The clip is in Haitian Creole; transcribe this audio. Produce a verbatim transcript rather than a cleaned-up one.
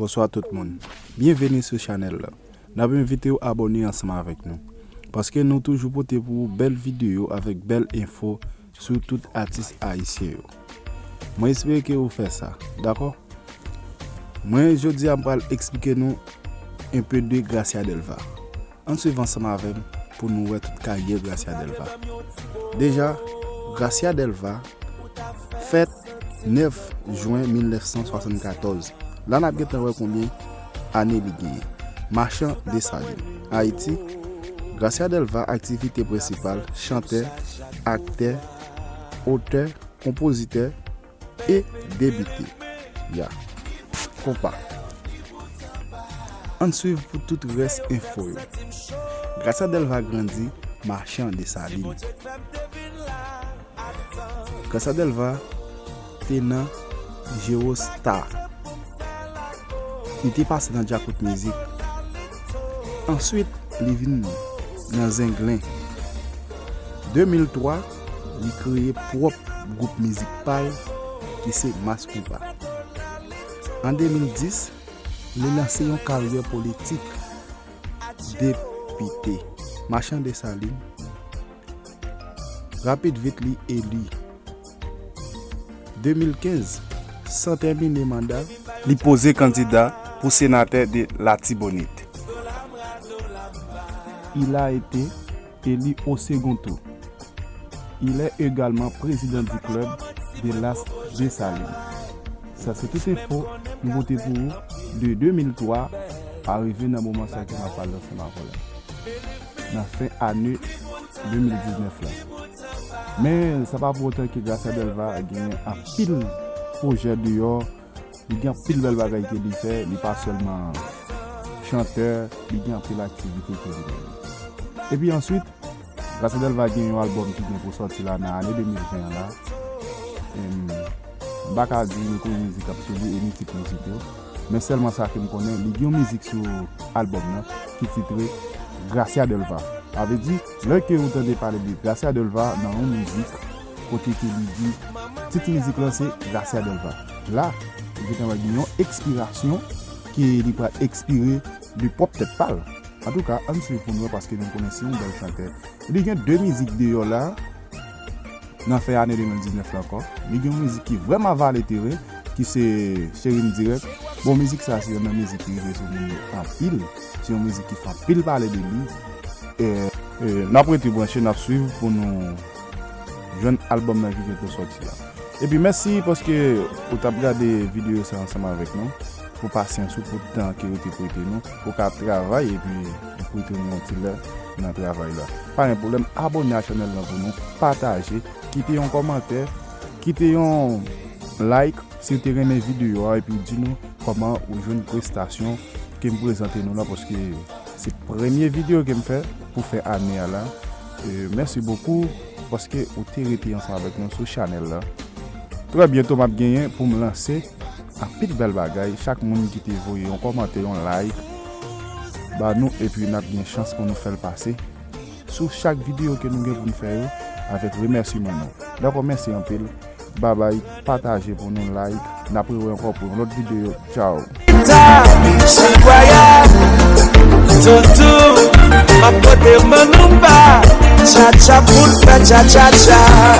Bonswa tout moun. Byenveni sou chanèl la. N ap envite w abòne ansanm avèk nou, paske nou toujou pote pou ou bèl videyo avèk bèl enfo sou tout atis ayisyen yo. Mwen espere ke ou fè sa, dakò? Mwen, jodi a, m pral eksplike nou enpe de Gracia Delva. Ann swiv ansanm avè m pou nou wè tout karyè Gracia Delva. Deja, Gracia Delva fèt nèf jen mil nèf san swasannkatòz. La n ap gentan wè konbyen ane li genyen. Machan Desalin, Ayiti. Gracia Delva aktivite prensipal, chantè, aktè, otè, konpozitè e debite. Ya. Konpa. Ann swiv pou tout rès enfo yo. Gracia Delva grandi Machan Desalin. Gracia Delva te nan Geostar. Li te pase nan Djakout Mizik. Answit, li vin nan Zenglen. De mil twa, li kreye pwòp gwoup mizik pa l, ki se Mass Konpa. An de mil dis, li lanse yon karyè politik depite. Machan Desalin, rapid vit li eli. De mil kenz, san tèmine manda, li poze kandida pou senatè de Latibonit. Il a été élu au second tour. Il est également président du club de Las Dessalines. Sa se tout enfo nou pote pou ou de de mil twa a rive nan moman sa ke m ap pale ansanm avè w la, nan fen ane de mil diznèf la. Men sa pa pou otan ke Gracia Delva genyen anpil pwojè deyò. Li gen anpil bèl bagay ke li fè, li pa sèlman chantè, li gen anpil aktivite ke li mennen. Epi answit, Gracia Delva gen yon albòm ki gen pou sòti la nan ane de mil ven an la. Em, m pa ka di ni konbyen mizik k ap sou li e ni tit mizik yo, men sèlman sa ke m konnen, li gen yon mizik sou albòm nan ki titre Gracia Delva. Sa vle di, lè ke ou tande pale de Gracia Delva nan yon mizik, kote ke li di, tit mizik lan se Gracia Delva. La, ou gentan wè gen yon ekspirasyon ke li pral ekspire de pwòp tèt pa l. Antouka, ann swiv pou n wè, paske nou konnen se yon bèl chantè. Li gen de mizik deyò la, nan fen ane de mil diznèf la ankò. Li gen yon mizik ki vrèman vale teren, ki se Cheri m dirèk. Bon, mizik sa se youn nan mizik ki rive sou moun yo anpil. Se yon mizik ki fè anpil pale de li. E, e, n ap rete branche, n ap swiv pou nou jwenn albòm nan ki gen pou sòti a. Epi mèsi paske ou t ap gade videyo sa ansanm avèk nou, pou pasyans ou, pou tan ke ou te prete nou, ou ka ap travay epi ou prete nou yon ti lè nan travay la. Pa gen pwoblèm, abòne a chanèl lan pou nou, pataje, kite yon kòmantè, kite yon like si w te renmen videyo a, epi di nou kòman ou jwenn prestasyon ke m prezante nou la, paske se premye videyo ke m fè pou fen ane a la. E, mèsi bokou paske ou te rete ansanm avèk nou sou chanèl la. Trè byento m ap genyen pou m lanse anpil bèl bagay. Chak moun ki te voye yon kòmantè, yon like ba nou, epi n ap gen chans pou nou fè l pase sou chak videyo ke nou gen pou n fè yo, avèk remèsiman nou. Dakò, mèsi anpil. Babay, pataje pou nou, like. N ap rewè ankò pou yon lòt videyo. Tchaw. Sa, se kwayab. Toutou, m ap pote manouba. Tcha tcha pou l fè tcha tcha tcha.